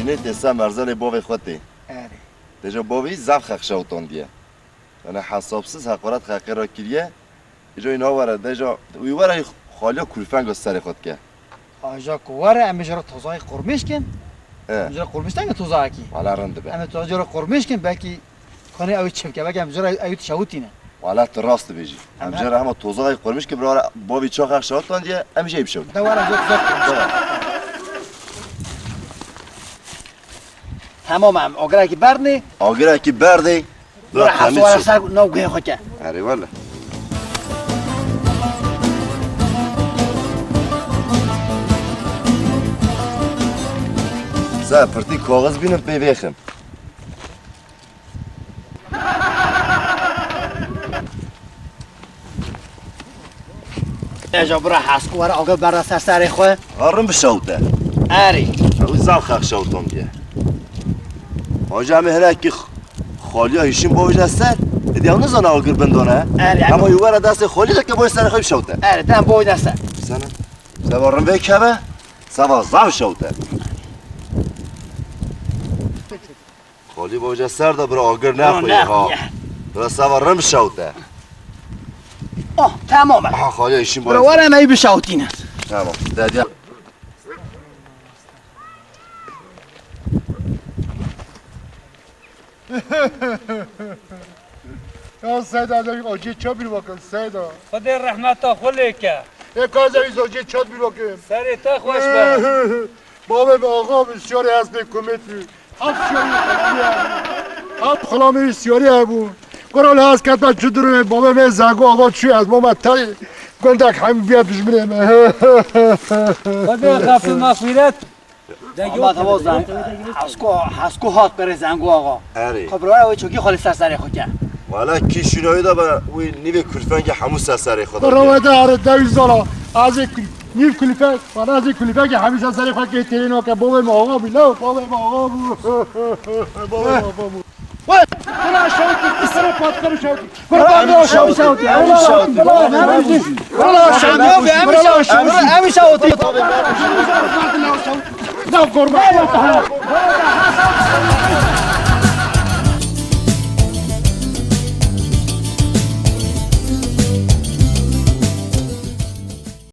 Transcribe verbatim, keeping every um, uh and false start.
Nê tê ser merzelê bavê xwe tê. Erê. Deja bavî zaf xeq şewtandiye. Yani hesapsiz heqaret xeqê re kiriye. Îca îna were, deja wî were xaliya kulfenga serê xwe dike. Aja ku were, em ê ji re tozayê qurmîş kin. He. Em ji re qurmîş neke tozayekî. Wala rind dibe. Em ê tozayê ji re qurmîş kin, belkî kanê ew çi bike, belkî em ji re ew şewitîne. Wala tu rast dibêjî. Em Em ji re hema tozayê qurmîş kin, bira bavî çax xeq şewtandiye, em jê bişewtin. De were zor zor. Tamam em, agirekî berdinê. Agirekî berdê. Bira heswara ser nav guhê xwe ke. Erê wele. Ser pirtî kaxiz bînim pê vêxim. Eja bira hesku were agir berde ser serê xwe. Ha, rin bişewte. Erê. Ew zaf xeq şewton diye. Hoca me hinek ki xaliya hişin boyda ser. Edi ew nizana agir bindone. Erê, Ama erê. yu were destê xaliya ke boy ser xwe bişewte. Erê, dem boyda ser. Sana. Seba rin vê keve. Seba zaf şewte. Xalî boyca ser de bira agir nexwî ha. Bira sava rim şewte. Oh, tamam e. Aha, xalî işin Bira boyca. Were me bişawtîne. Tamam. Dediya. Ya Seyda, ez ê acê ça bir bakın Seyda. Xwedê rehmeta xwe lê ke. Ê ka ez ê acê ça bir bakın. Serê te xweş be. Bavê me axa bi siyarê ez pê kumet bi. Hep siyarê xelamê hebû. Hep xelamê siyarê hebû. Qral ez kete çi durumê bavê me Zengo ava çi ez mama te gundek hem biya dijminê me. Xwedê xafî mexfîret. Ama tamam Zen-, Hasko, Hasko hat berê Zengo axa. Erê. Xwe birara wê çokî xwe li ser serê xwe ke. Wala kî şînayî de be wî nîvê kulfengê hemû ser serê xwe de. Birara de are dewî zala. Ez ê kul-, nîv kulfek, wala ez ê kulfekê hemî ser serê xwe ke têrê nake. Bavê me axa bû, la bavê me axa bû. Bavê me axa bû. Wê, bira şewtî, tu sere patkar şewtî. Kurban Em şewtî, şewtî, em şewtî, baba, em şewtî. Bira şewtî, bira şewtî. Em şewtî. Na kurban.